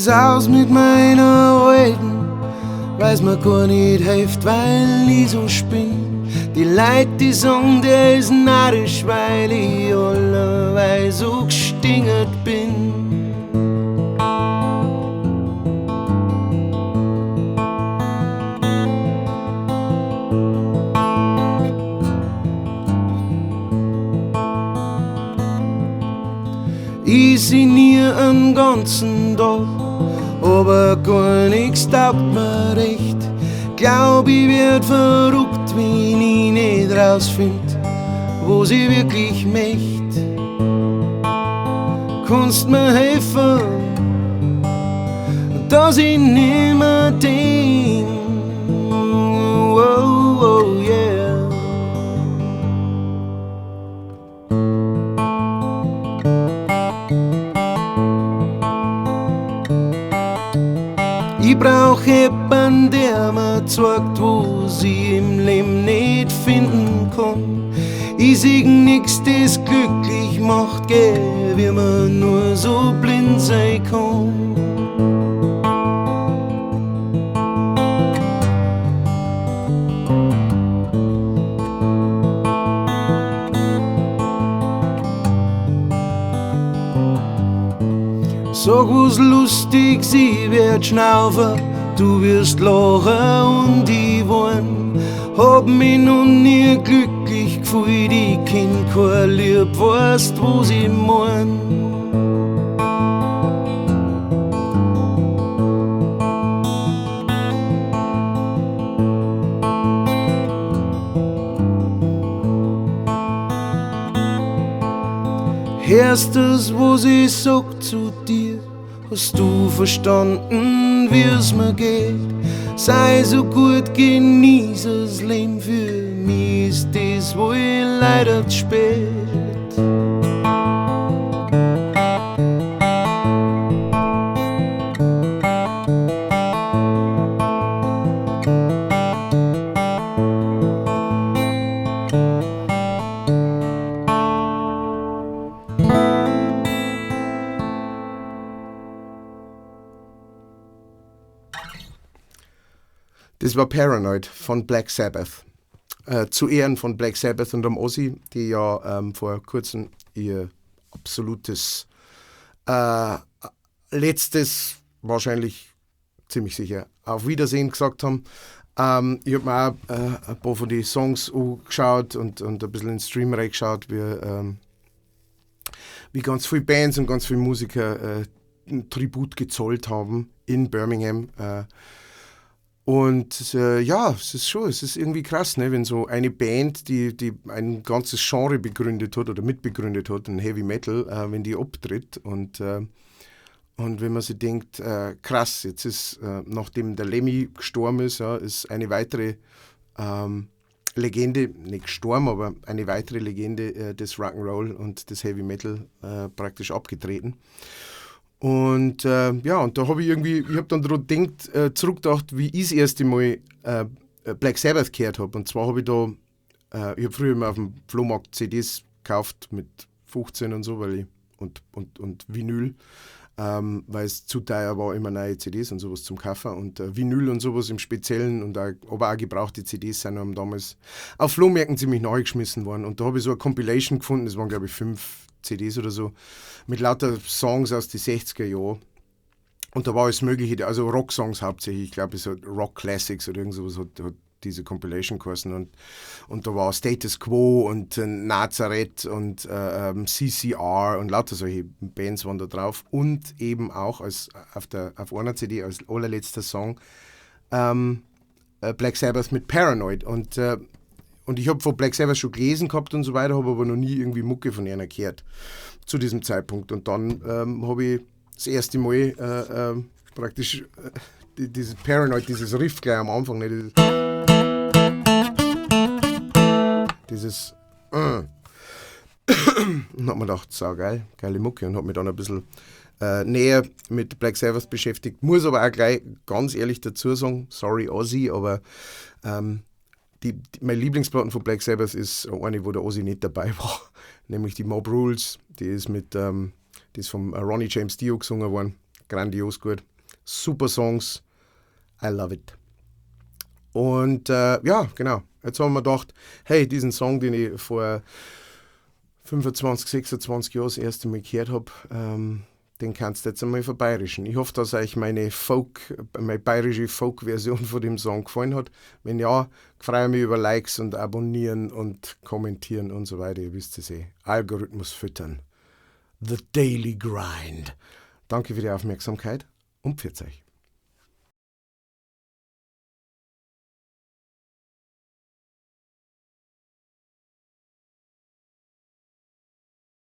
Es aus mit meiner Alten, weil's mir gar nicht hilft, weil ich so spinn. Die Leute, die sagen, der ist narrisch, weil ich allerweil so gestingert bin. Ich seh nie einen ganzen Tag, aber gar nix taugt mir recht. Glaub, ich werd verrückt, wenn ich nicht rausfind, wo sie wirklich möcht. Kannst mir helfen, dass ich nimmer denk? Oh, yeah. Ich brauch jemanden, der mir zeigt, wo sie im Leben nicht finden kann. Ich seh nix, das glücklich macht, gell, wie man nur so blind sein kann. Sag was lustig, sie wird schnaufen, du wirst lachen und ich wein. Hab mich noch nie glücklich gefühlt, ich kenn kein Lieb, weißt, was ich mein. Hörst du's, was ich sag zu dir? Hast du verstanden, wie's mir geht? Sei so gut, genieß das Leben, für mich ist das wohl leider zu spät. Das war Paranoid von Black Sabbath. Zu Ehren von Black Sabbath und dem Ozzy, die ja vor kurzem ihr absolutes letztes, wahrscheinlich ziemlich sicher, auf Wiedersehen gesagt haben. Ich hab mir auch ein paar von den Songs angeschaut und ein bisschen in den Stream reingeschaut, wie ganz viele Bands und ganz viele Musiker ein Tribut gezollt haben in Birmingham. Es ist schon, es ist irgendwie krass, ne? Wenn so eine Band, die ein ganzes Genre begründet hat oder mitbegründet hat, ein Heavy Metal, wenn die abtritt und wenn man sich denkt, krass, jetzt ist, nachdem der Lemmy gestorben ist, ja, ist eine weitere Legende, nicht gestorben, aber eine weitere Legende des Rock'n'Roll und des Heavy Metal praktisch abgetreten. Und ja, und da hab ich irgendwie, ich hab dann dran gedacht, zurückgedacht, wie ich das erste Mal Black Sabbath gehört hab. Und zwar hab ich da, ich hab früher immer auf dem Flohmarkt CDs gekauft mit 15 und so, weil ich, und Vinyl, weil es zu teuer war, immer neue CDs und sowas zum kaufen. Und Vinyl und sowas im Speziellen, und auch, aber auch gebrauchte CDs sind einem damals auf Flohmärkten ziemlich nachgeschmissen worden. Und da hab ich so eine Compilation gefunden, das waren glaub ich 5 CDs oder so, mit lauter Songs aus den 60er Jahren. Und da war alles Mögliche, also Rock-Songs hauptsächlich, ich glaub, es hat Rock Classics oder irgend sowas hat diese Compilation geheißen. Und da war Status Quo und Nazareth und CCR und lauter solche Bands waren da drauf. Und eben auch auf einer CD als allerletzter Song Black Sabbath mit Paranoid. Und ich hab von Black Sabbath schon gelesen gehabt und so weiter, hab aber noch nie irgendwie Mucke von einer gehört zu diesem Zeitpunkt. Und dann hab ich das erste Mal praktisch dieses Paranoid, dieses Riff gleich am Anfang, ne, dieses. Und hab mir gedacht, saugeil, geile Mucke, und hab mich dann ein bisschen näher mit Black Sabbath beschäftigt. Muss aber auch gleich ganz ehrlich dazu sagen, sorry Ozzy, aber meine Lieblingsplatten von Black Sabbath ist eine, wo der Ozzy nicht dabei war, nämlich die Mob Rules, die ist vom Ronnie James Dio gesungen worden, grandios gut. Super Songs. I love it. Und ja, genau. Jetzt haben wir gedacht, hey, diesen Song, den ich vor 25, 26 Jahren das erste Mal gehört habe, den kannst du jetzt einmal verbayerischen. Ich hoffe, dass euch meine bayerische Folk-Version von dem Song gefallen hat. Wenn ja, freue ich mich über Likes und Abonnieren und Kommentieren und so weiter. Ihr wisst es eh. Algorithmus füttern. The Daily Grind. Danke für die Aufmerksamkeit und pfiat euch.